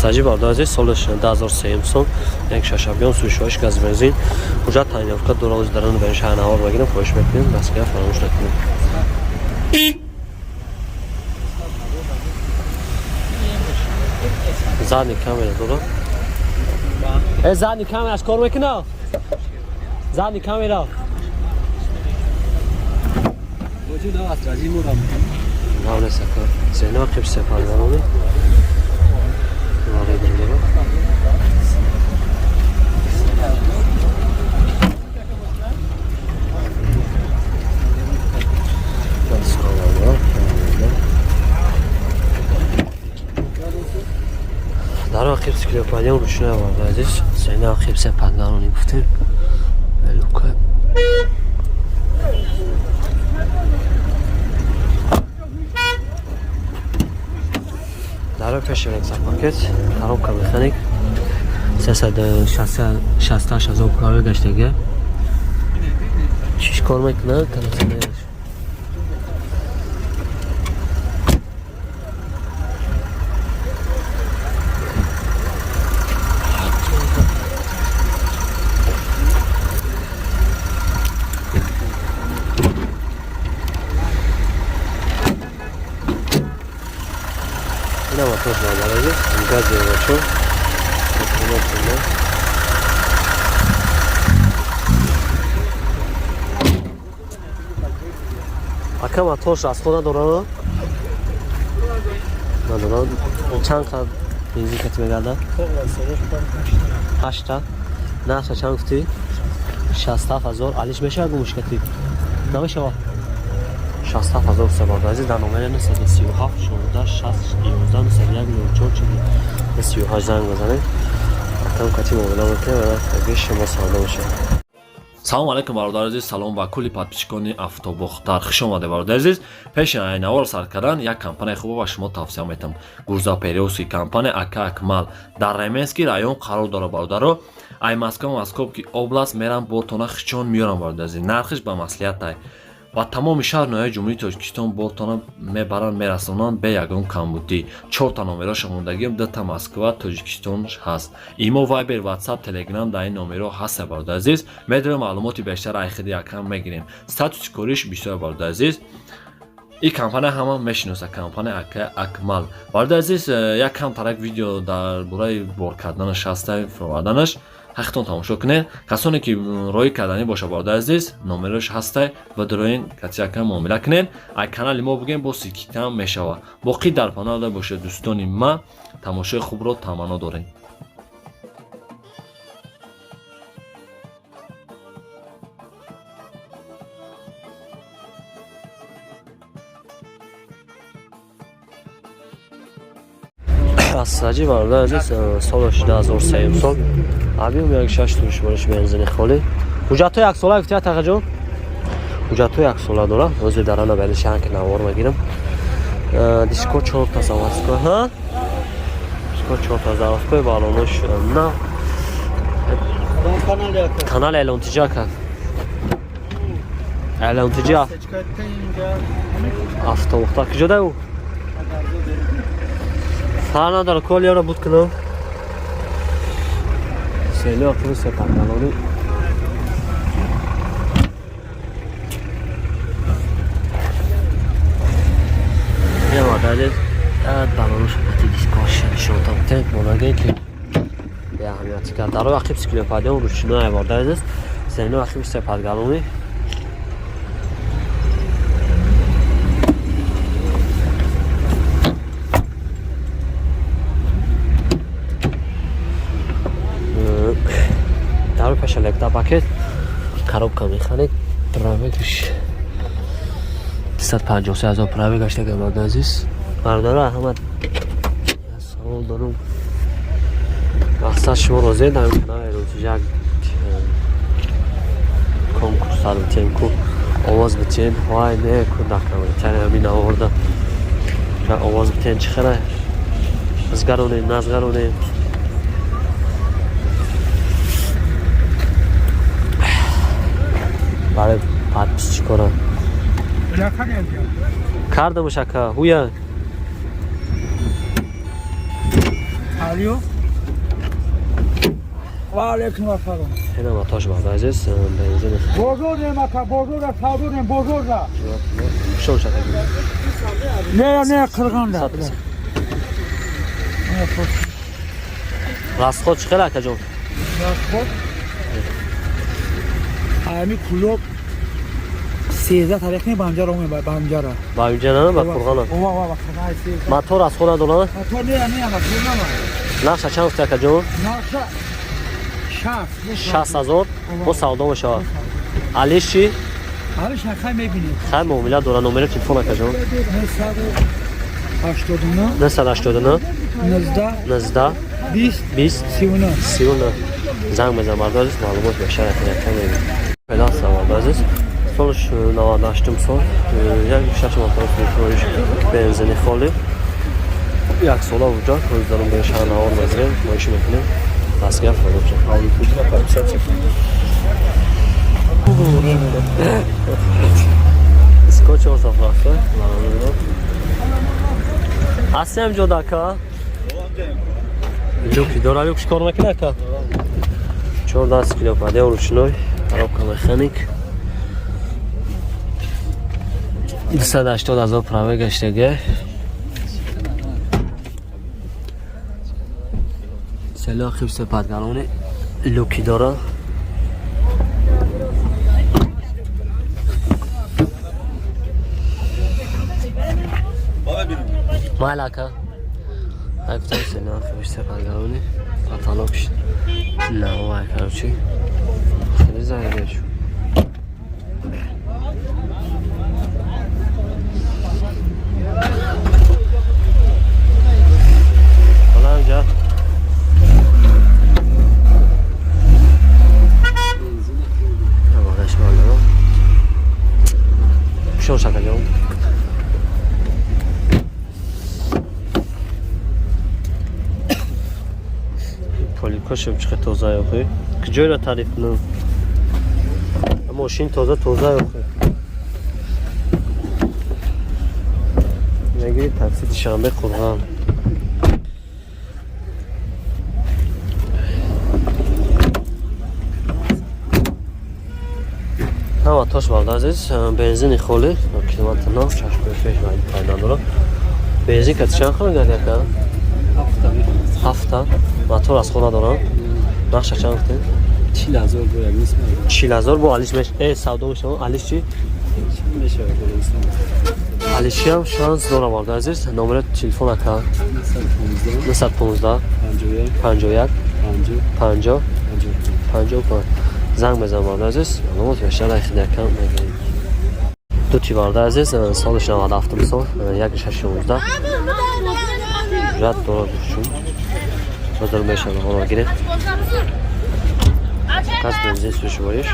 Асаҷи бародар азиз, солаш 2003 сол, як шашабиён сушош газ бензин. Ҳуҷҷат тайиновка дора, даран бен шаҳнавор мегирем, хоҳиш мекунем, дастгира фаромӯш накунем. Задний камера дора. Э, задний камераш кор мекуна? Задний камера. Главное сака. Зена қиб сепалгарони. Дар ақиб склепадиам ручная барда азиз. Зена ақиб сепалгарони гуфтем. Лука. Дар пеши пакет коробка механик 368 ҳазор пулави гаштага. Чиш кор мекунад? Кондиционераш. Ина мотор барои газ бачо. Ака, моторш аз худ надорад? Надорад. Чанд қад бензин кати мегардад? Ҳашта. Нархша чанд гуфтӣ? 67 000. Алиш мешавад гумуш кати? Намешавад? 67 000 сабад азиз, дар номери 937 16 60 11 901 04 38 занг бизанед. Акам кати муомила мекунем ва таги шумо савдо мешавад. Салом алейкум, бародари азиз, салом ба кулли подписчикони Автобохтар, хуш омаде, бародари азиз. Пеши айнавор сар кардан як компанияи хубо ба шумо тавсия метам. Грузоперевозки компания ака Акмал дар Раменский район қарор дорад, бародаро. Ай Москва, Московский область мерам, бортона хичон меёрам, бародари азиз. Нархиш ба маслиҳатай ва тамоми шаҳр ноҳияи Ҷумҳурии Тоҷикистон бортона мебаранд, мерасонанд бе ягон камбудӣ. Чорта номероша мондагиам, дута Москва, Тоҷикистон ҳаст. Имо, Вайбер, Ватсап, Телеграм дар ин номеро ҳаста, бародари азиз. Медонем, маълумоти бештар айхиди якам мегирем. Статуси кориш бисёр, бародари азиз. И компания ҳама мешиноса, компания ака Акмал, бародари азиз. Як кам тарак видео дар бораи бор карданаш ҳаста, фуроварданаш ҳақтон тамошо кунед. Касоне ки роӣ карданӣ боша, бародари азиз, номерош ҳастай ва дароин катиака муомила кунед. Ай канали мо бигем, бо скидка мешавад. Боқӣ дар паноҳ бошед, дӯстони ма, тамошои хубро таманно дорем. Асаҷи, бародар азиз, солаш 2003 сол, объём як шаш, туришмониш бензини холӣ. Ҳуҷҷатҳои яксола гуфтия, тақаҷон? Ҳуҷҷатҳои яксола дора. Ҳозир дарана бали шаҳр ки навор мегирам. Диско чорта заводской, ҳа, диско чорта заводской, балонош на канали Элонтиҷа кард, Элонтиҷа автобухта куҷода ӯ фарқ надора, колияро буд кунам. Сели ақиби сепаргалони. Ямадалез балонош, дискош нишонтам темп монаге ки беаҳамияти кард. Дарои ақиб сиклопадион ручной авордаист. Сено ақиби сепаргалони. Дарои паша электропакет, коробка механик, пробегш 253 ҳазор пробег гаштага. Бародари азиз, бародаро, аҳмад, савол дорум. Мақсад, шумо розиед дар канал як конкурс сар битем ку, овоз битен, вай не ку, дакамитани ҳамин наворда овоз битен, чӣ хела згаронем, назгаронем? Барои подписчикора кардамш, ака, ҳуя. Алло. Ва алейкум ассалом. Ина мотош, бародари азиз, бензин. Бозор нем, ака, бозор савдо нем, бозор да. Шо шака? Не, не, қирғанда. Расход чӣ хел, акаҷон? Расход? Ами кулоб 13 тариқни банҷара омем, банҷара. Ба инҷа на, ба Қурғона. Ова, ова, ба Қурғона. Мотор расход надорад? Мотор не, не, мотор нама. Нархша чанд гуфти, акаҷон? Нархша 60. 60 0 бо савдо мешавад. Алиш чӣ? Алиш хай мебинем. Хай, муомила дора. Номери телефон, акаҷон? 989. 989. 19. 19. 20. 20. 39. 39. Занг мезанам, бародари азиз, маълумот бештар якам мегирем. Феълан, бародари азиз, солш 98 сол, як шаш мотор, фурӯш, бензини холӣ, як сола ҳуҷҷат. Ҳозир бо шаҳр навор мезирем, хоҳиш мекунем, дастгир фармоша. Скотч заправка. Ҳастем ҷода, ака. Люки дора, люк чикор мекунад, ака? 14 кило паде, ручной, коробка механик. 280 000 пробег гаштага. Села хибсе падгалони люки дора. Майла, ака. Гуфтам, села хибсе падгалони потолок навай, короче. Хеле заида шуд. Ҳола инҷа Навадаш баларо. Шо шакаҷон. Поликошем чӣ тоза ёхи. Куҷоеро таъриф кунам? Мошин тоза тоза ёхи. Мегири такси Душанбе Қурғон. Ҳама тош, бародари азиз, бензини холӣ, километр нав, чашмои пеш пайда дорад. Бензин кати чанд хӯргад, яка? Ҳафта. Мотор аз хона дорам. Нархша чанд гуфтем? 40 0 бо як нисм. 40 000 бо алиш меш савдо мешавад. Алиш чӣ? Мешавад. Алишиам шанс дорам, бародари азиз. Номери телефон, ака? 915. 915. 51. 51. 50. 50. 55. Занг мезанам, бародари азиз, маълумот бештар якам мегирем. Дути, бародари азиз, солиш 97 сол, 1,6 16, ҳуҷҷат дорад, чун ҳозир мешавад, ҳоло гирем. Кас бензин сӯшвориш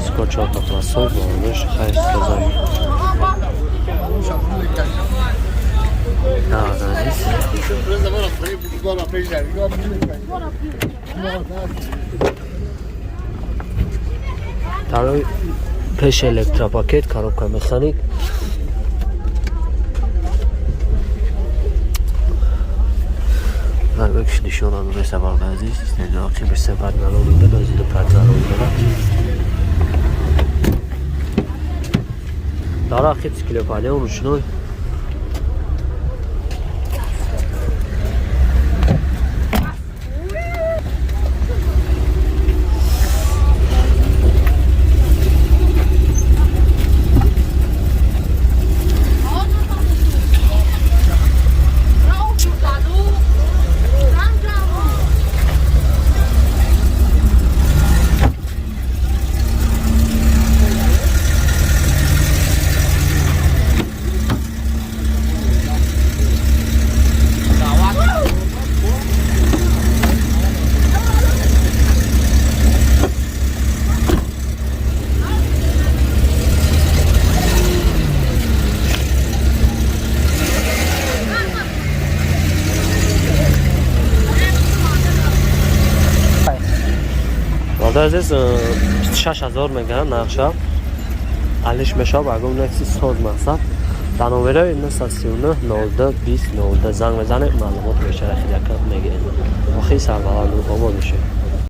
скор чорта пласо маълумеш хайр соза. Азиз, тарои пеш электропакет, коробка механик. Бекш нишона дореса, бародари азиз, истеъдоқи бисеб налони бедозиду пардалони дорад. Дара хипс килопале, ручной. Бародари азиз, 26 000 мегӯянд нархша. Алиш мешавад, агар некси соз мақсад. Дар номерои 939 02 20 02 занг мезанед, маълумот бештар хеле мегиред. Охи, сарбаланду обод бошед.